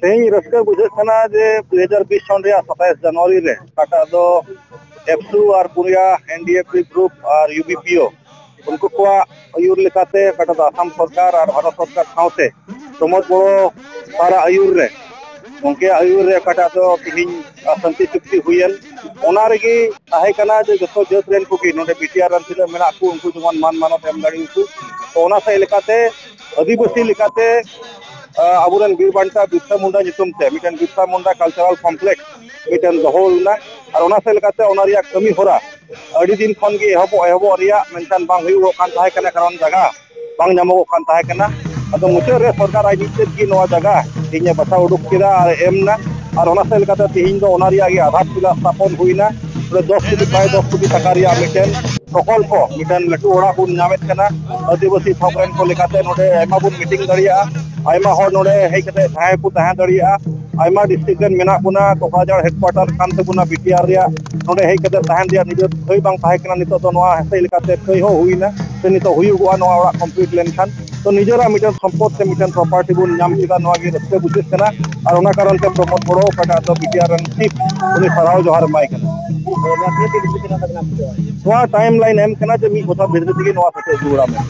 तेहन रस्का बुझे जे 2020 सन 27 जानुआरी रे अकाटा दो एफसू और पुनिया एनडीएफपी ग्रुप और यूबीपीओ उनको को आयुर लेकाते अकाटा दो आसाम सरकार और भारत सरकार सावते प्रमोद बड़ो सारा आयुर रे उनके आयुर रे अकाटा दो तिहिन शांति चुक्ति हुयन ओना रेगे ताहे कना जे जतो जात रेन कोगी नोडे बीटीआर रन तिना मेना को उनको जेमन मान मानत एम दाड़ी को तो ओना से लेकाते आदिवासी लेकाते आबुरन बीरबांटा बिरसा मुंडा नितुम ते mitten Birsa Munda cultural complex mitten दोहो लना और ओना से लेकाते ओना रिया कमी होरा अड़ी दिन खन गे एहबो एहबो रिया मेनखान बांग हुयुगो कान ताहे कना कारण जगह बांग नामोगो कान ताहे कना अदो मुचाद रे सरकार आज मिटन की नोआ जगह तिने बसा उडुक केदा और एमना और ओना से लेकाते तिहिन दो ओना रिया गे आधारशिला स्थापन हुईना 10 कोटी प्राय 10 कोटी टाका रिया मिटन प्रकल्प मिटन लटू ओड़ा बुन नामेत कना आदिवासी थक रेन को लेकाते नोडे आयमा बुन मीटिंग दाड़िया आयमा हर नोडे हेज कते थाय को तहा दाड़िया आयमा डिस्ट्रिक्ट रेन मेना बुना कोकराझार हेडक्वार्टर कान तबुना बीटीआर रिया नोडे हेज कते तहन रिया निजे थई बांग ताहे कना नितो दो नोआ हेसे लेकाते थई हो हुईना से नितो हुयुगुआ नोआ ओड़ा कंप्लीट लेनखान तो निजेरा मिटन सम्पद से मिटन प्रॉपर्टी बुन नाम केदा नोआ गे रस्ते बुझे कना और ओना कारण ते प्रमोद बड़ो काटा दो बीटीआर रेन चीफ उनी साराव जोहार my कना नोआ टाइम लाइन एम कना जे मी बछर भितर दिगे नोआ सेटे जुड़ा में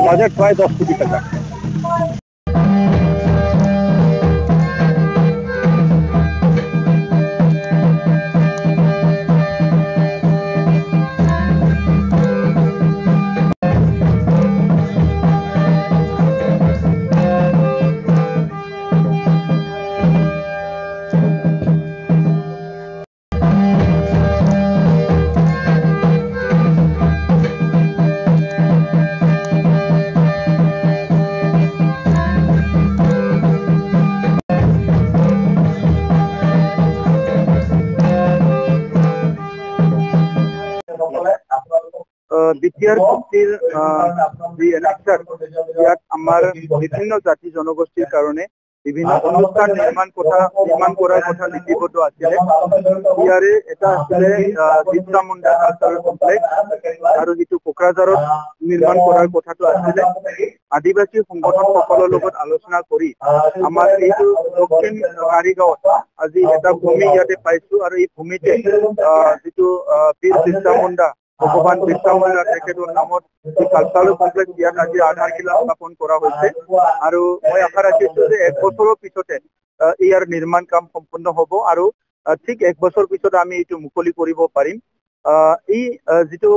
बजट प्राय 10 कोटी टाका। বিটিআৰ চুক্তিৰ যি এনেক্সাৰ ইয়াত আমাৰ বিভিন্ন জাতি জনগোষ্ঠীৰ কাৰণে বিভিন্ন অনুষ্ঠান নিৰ্মাণ কৰাৰ কথা লিপিবদ্ধ আছিলে। ইয়াৰে এটা আছিলে বিৰচা মুণ্ডা কালচাৰেল কমপ্লেক্স আৰু যিটো কোকৰাঝাৰত নিৰ্মাণ কৰাৰ কথাটো আছিলে। আদিবাসী সংগঠনসকলৰ লগত আলোচনা কৰি আমাৰ এইটো দক্ষিণ কাৰিগাঁৱত আজি এটা ভূমি ইয়াতে পাইছো আৰু এই ভূমিতে যিটো বীৰ বিৰচা মুণ্ডা ভগৱান বিৰচা মুণ্ডা তেখেতৰ নামত কালচাৰেল কমপ্লেক্স ইয়াত আজি আধাৰশিলা স্থাপন কৰা হৈছে আৰু মই আশা ৰাখিছো যে এক বছৰৰ পিছতে ইয়াৰ নিৰ্মাণ কাম সম্পূৰ্ণ হ'ব আৰু ঠিক এক বছৰ পিছত আমি এইটো মুকলি কৰিব পাৰিম। এই যিটো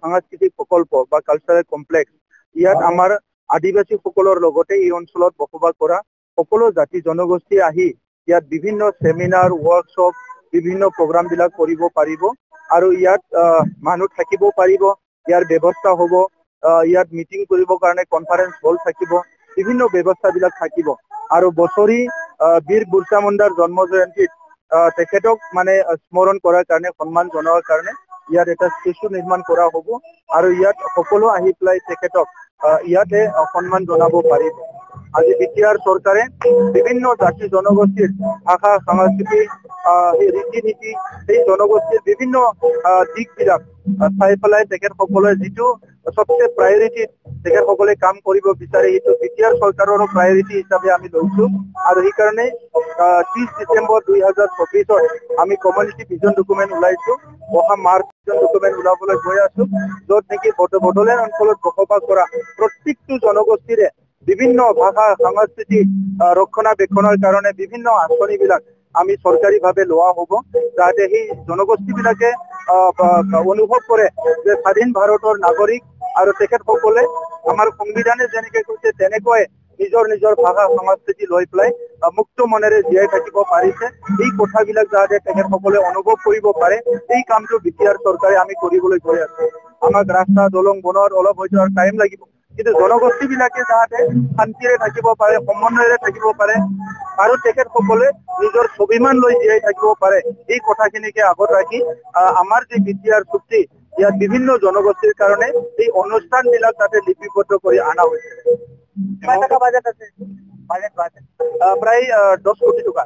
সাংস্কৃতিক প্ৰকল্প বা কালচাৰেল কমপ্লেক্স ইয়াত আমাৰ আদিবাসীসকলৰ লগতে এই অঞ্চলত বসবাস কৰা সকলো জাতি জনগোষ্ঠী আহি ইয়াত বিভিন্ন চেমিনাৰ, ৱৰ্কশ্বপ, বিভিন্ন প্ৰগ্ৰামবিলাক কৰিব পাৰিব আৰু ইয়াত মানুহ থাকিব পাৰিব, ইয়াৰ ব্যৱস্থা হ'ব, ইয়াত মিটিং কৰিবৰ কাৰণে কনফাৰেন্স হল থাকিব, বিভিন্ন ব্যৱস্থাবিলাক থাকিব আৰু বছৰি বীৰ বিৰচা মুণ্ডাৰ জন্ম জয়ন্তীত তেখেতক মানে স্মৰণ কৰাৰ কাৰণে, সন্মান জনোৱাৰ কাৰণে ইয়াত এটা ষ্টেচু নিৰ্মাণ কৰা হ'ব আৰু ইয়াত সকলো আহি পেলাই তেখেতক ইয়াতে সন্মান জনাব পাৰিব। আজি বিটিআৰ চৰকাৰে বিভিন্ন জাতি জনগোষ্ঠীৰ ভাষা, সংস্কৃতি, ৰীতি নীতি, সেই জনগোষ্ঠীৰ বিভিন্ন দিশবিলাক চাই পেলাই তেখেতসকলে যিটো চবচে প্ৰায়ৰিটি তেখেতসকলে কাম কৰিব বিচাৰে সেইটো বিটিআৰ চৰকাৰৰো প্ৰায়ৰিটি হিচাপে আমি লৈছো আৰু সেইকাৰণে 30 ডিচেম্বৰ 2024 আমি কমিউনিটি ভিজন ডকুমেণ্ট ওলাইছো। অহা মাৰ্চ ভিজন ডকুমেণ্ট ওলাবলৈ গৈ আছো, য'ত নেকি বডোলেণ্ড অঞ্চলত বসবাস কৰা প্ৰত্যেকটো জনগোষ্ঠীৰে বিভিন্ন ভাষা, সংস্কৃতি ৰক্ষণাবেক্ষণৰ কাৰণে বিভিন্ন আঁচনিবিলাক আমি চৰকাৰীভাৱে লোৱা হ'ব, যাতে সেই জনগোষ্ঠীবিলাকে অনুভৱ কৰে যে স্বাধীন ভাৰতৰ নাগৰিক আৰু তেখেতসকলে আমাৰ সংবিধানে যেনেকে কৈছে তেনেকৈ নিজৰ নিজৰ ভাষা সংস্কৃতি লৈ পেলাই মুক্ত মনেৰে জীয়াই থাকিব পাৰিছে। এই কথাবিলাক যাতে তেখেতসকলে অনুভৱ কৰিব পাৰে, এই কামটো বিটিআৰ চৰকাৰে আমি কৰিবলৈ গৈ আছো। আমাক ৰাস্তা দলং বনোৱাত অলপ হয়তো আৰু টাইম লাগিব, কিন্তু জনগোষ্ঠীবিলাকে যাতে শান্তিৰে থাকিব পাৰে, সমন্বয়েৰে থাকিব পাৰে আৰু তেখেতসকলে নিজৰ স্বাভিমান লৈ জীয়াই থাকিব পাৰে, এই কথাখিনিকে আগত ৰাখি আমাৰ যি বিটিআৰ চুক্তি ইয়াত বিভিন্ন জনগোষ্ঠীৰ কাৰণে এই অনুষ্ঠানবিলাক তাতে লিপিবদ্ধ কৰি অনা হৈছে। প্ৰায় 10 কোটি টকা।